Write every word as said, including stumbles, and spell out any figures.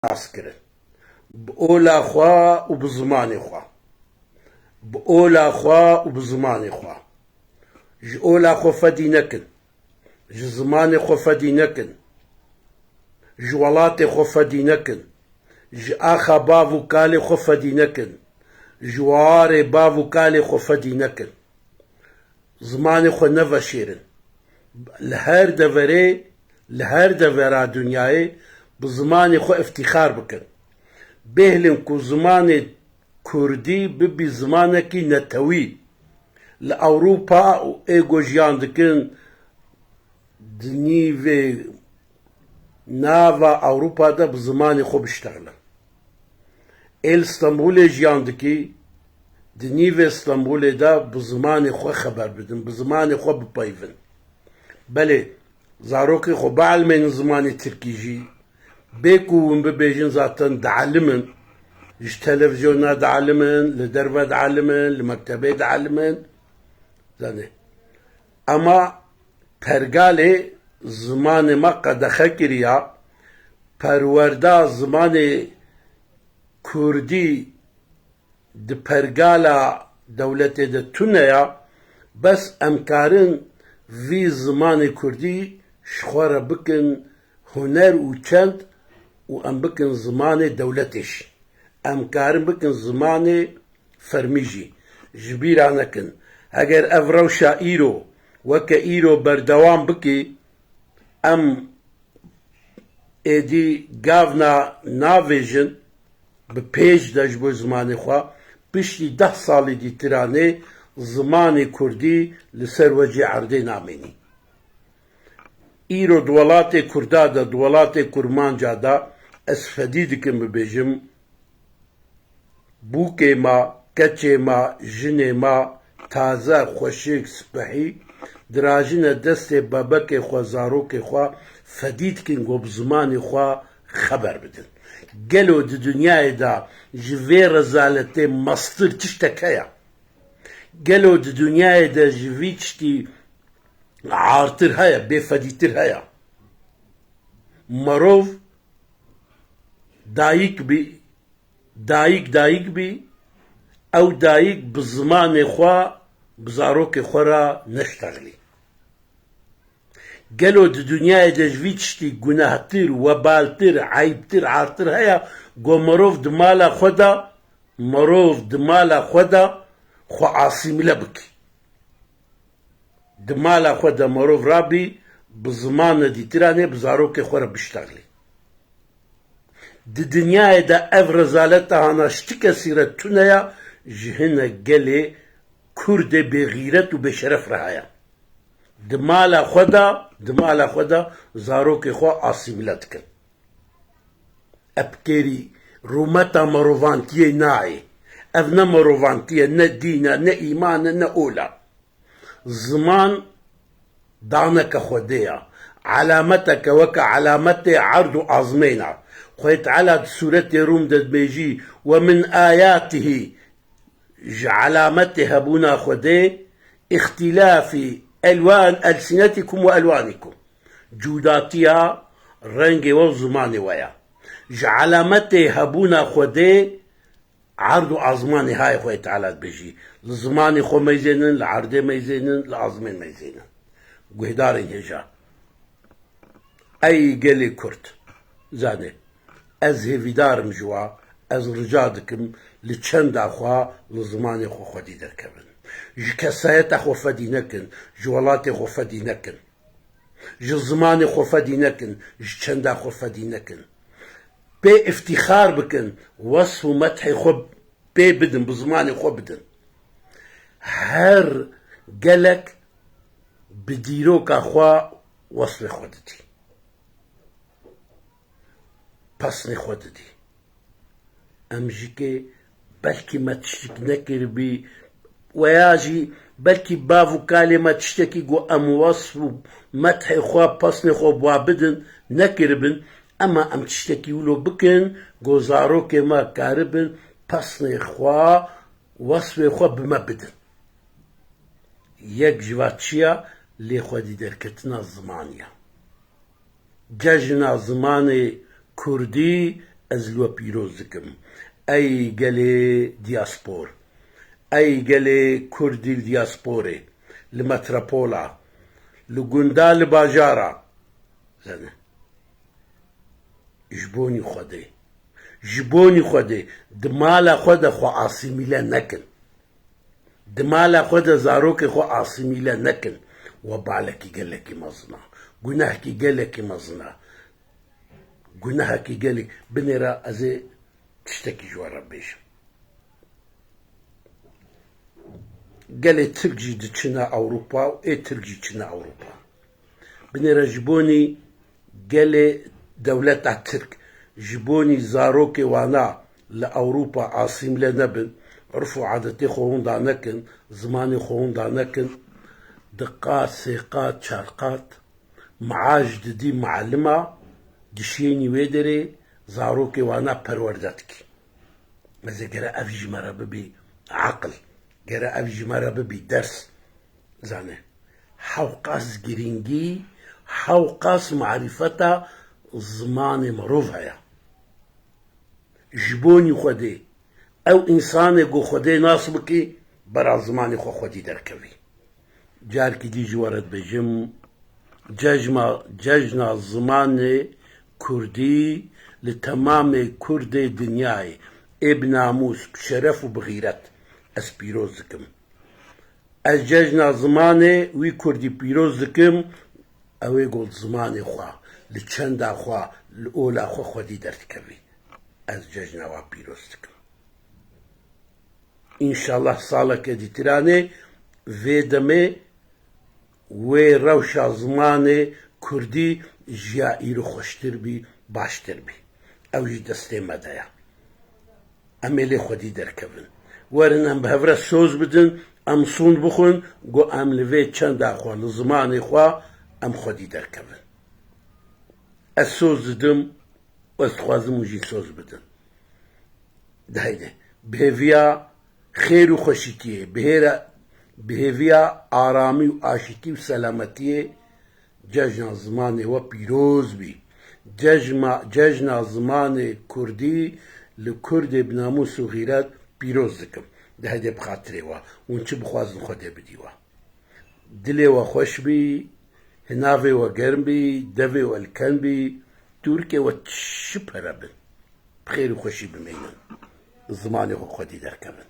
nas kirin. Bi ola xwe û bi zimanê xwe. Bi ola xwe û bi zimanê xwe. Ji ola xwe fedî nekin. Ji zimanê xwe fedî nekin. Ji welatê xwe fedî nekin. Ji axa bav û kalê xwe fedî nekin. Ji warê bav û kalê xwe fedî nekin. Zimanê xwe neveşêrin. Li her deverê, li her devera dinyayê bi zimanê xwe îftîxar bikin. Bêhlin ku zimanê kurdî bibî zimanekî netewî. Li Ewropa û ê ku jiyan dikin, di nîvê nava Ewropa de bi zimanê xwe biştexilin. Ê li Stenbolê jiyan dikî, di nîvê Stenbolê de bi zimanê xwe xeber bidin, bi zimanê xwe bipeyivin. Belê, zarokê xwe bielmênin zimanê tirkî jî. Bê ku hûn bibêjin zaten dielimin. Ji televîzyona dielimin, li derve dielimin, li mektebê dielimin. Zanê. Ema pergalê zimanê me qedexe kiriya, perwerda zimanê kurdî di pergala dewletê de tune ya, bes em karin vî zimanê kurdî ji xwe re bikin huner û çend û em bikin zimanê dewletê jî. Em karin bikin zimanê fermî jî. Ji bîra nekin, heger ev rewşa îro weke îro berdewam bikî, em êdî gavna navêjin bi pêş de ji bo zimanê xwe, piştî deh salî dîtiranê zimanê kurdî li ser wecê erdê namînî. Îro di welatê kurda de, di welatê kurmanca de ez fedî dikim bibêjim, bûkê me, keçê me, jinê me taze, xweşik, spehî dirajine destê bebekê xwe, zarokê xwe, fedî dikin ku bi zimanê xwe xeber bidin. Gelo di dinyayê de ji vê rezaletê mestir tiştek heye? Gelo di dinyayê de ji vî tiştî artir heye, bêfedîtir heye? Merov dayik bî, dayik dayik bî, ew dayik bi zimanê xwe, bi zarokê xwe re neştexilî. Gelo di dinyayê de ji vî tiştî gunehtir, webaltir, eyibtir, artir heye ku merov di mala xwe de, merov di mala xwe de xwe asîmîle bike? Di mala xwe de merov rabî, bi zimane dîtiranê, bi zarokê xwe re biştexilî. Di dinyayê de ev rezaleta hana ji ti kesî re tune ya, ji hinek gelê Kurdê bêxîret û bêşeref re heye. Di mala xwe de, di mala xwe de zarokê xwe asîmîle dikin. Epkêrî rûmeta merovantiyê nayê. Ev ne merovantî ye, ne dîn e, ne îman e, ne ola. Ziman daneke Xwedê ye. Elameteke weke elametê erd û azmên e. Xwedê Teala di sûretê Rûm de dibêjî, "Ve min ayatihî", ji elametê hebûna Xwedê, "îxtîlafî elwan elsinetikum ve elwanikum." Cûdatiya rengê we û zimanê we ye. Ji elametê hebûna Xwedê erd û azmanê hayê Xwedê Teala dibêjî. Li zimanê xwe meyzênin, li erdê meyzênin, li azmên meyzênin. Guhdarên hêja. Ey gelê Kurd, zanê, ez hêvîdar im ji we, ez rica dikim li çenda xwe, li zimanê xwe xwedî derkevin. Ji kesayeta xwe fedî nekin, ji welatê xwe fedî nekin. Ji zimanê xwe fedî nekin, ji çenda xwe fedî nekin. Pê îftîxar bikin, wesf û methê xwe pê bidin, bi zimanê xwe bidin. Her gelek bi dîroka xwe wesfê xwe didî. Pesnê xwe didî. Em jî kê belkî me tiştik nekiribî, weya jî belkî bav û kalê me tiştekî ku em wesf û methê xwe, pesnê xwe bi wa bidin, nekiribin, ema em tiştekî wilo bikin ku zarokê me karibin pesnê xwe, wesfê xwe bi me bidin. Yek ji va çi ya? Lê xwedî derketina zimanî ya. Cejna zimanê kurdî Ez li we pîroz dikim. Ey gelê diaspor. Ey gelê Kurdî li diasporê, li metropola, li gunda, li bajara. Zane. Ji bonî Xwedê. Ji bonî Xwedê. Di mala xwe de xwe asîmîle nekin. Di mala xwe de zarokê xwe asîmîle nekin. Webalekî gelekî mezin a. Gunehkî gelekî mezin a. Gunehekî gelek. Binêre ez ê tiştekî ji we re bêjim. Gelê Tirk jî diçine Ewropa û ê Tirk jî çine Ewropa. Binêre ji bonî gelê dewleta Tirk, ji bonî zarokê wana li Ewropa asîmle nebin, urf û adetê xwe winda nekin, zimanê xwe winda nekin, di qat, sê qat, çar qat maaş didî mualima, dişênî wê derê zarokê wana perwerde dikî. Meze gere ev ji me re bibî aqil, gere ev ji me re bibî ders. Zane, hewqas girîngî, hewqas marîfeta zimanê mirov heye. Ji bonî Xwedê, ew însanê ku Xwedê nas bikî, bera zimanê xwe xwedî derkevî. Carkî dî ji we re dibêjim, cejma, cejna zimanê kurdî li temamê kurdê dinyayê ê bi namûs, bi şeref û bi xîret ez pîroz dikim. Ez cejna zimanê wî kurdî pîroz dikim, ew ê ku li zimanê xwe, li çenda xwe, li ola xwe xwedî derdikevî. Ez cejna wan pîroz dikim. Înşallah saleke dîtiranê vê demê wê rewşa zimanê kurdî ji ya îro xweştir bî, baştir bî. Ew ji destê me de ye. Em ê lê xwedî derkevin. Werin em bi hev re soz bidin, em sûnd bixwin, ku em li vê çenda xwe, li zimanê xwe em xwedî derkevin. Ez soz didim û ez dixwazim hûn jî soz bidin. De heyde, bi hêviya xêr û xweşîtiyê, bi hêra, bi hêviya aramî û aşîtî û selametiyê, cejna zimanê we pîroz bî. Cejma, cejna zimanê kurdî li kurdê bi namûs û xîret pîroz dikim. De heyde bi xatirê we, hûn çi bixwazin Xwedê bidî we. Dilê we xweş bî, hinavê we germ bî, devê we li ken bî, tûrikê we çi pere bin. Bi xêr û xweşî bimînin. Zimanê xwe xwedî derkevin.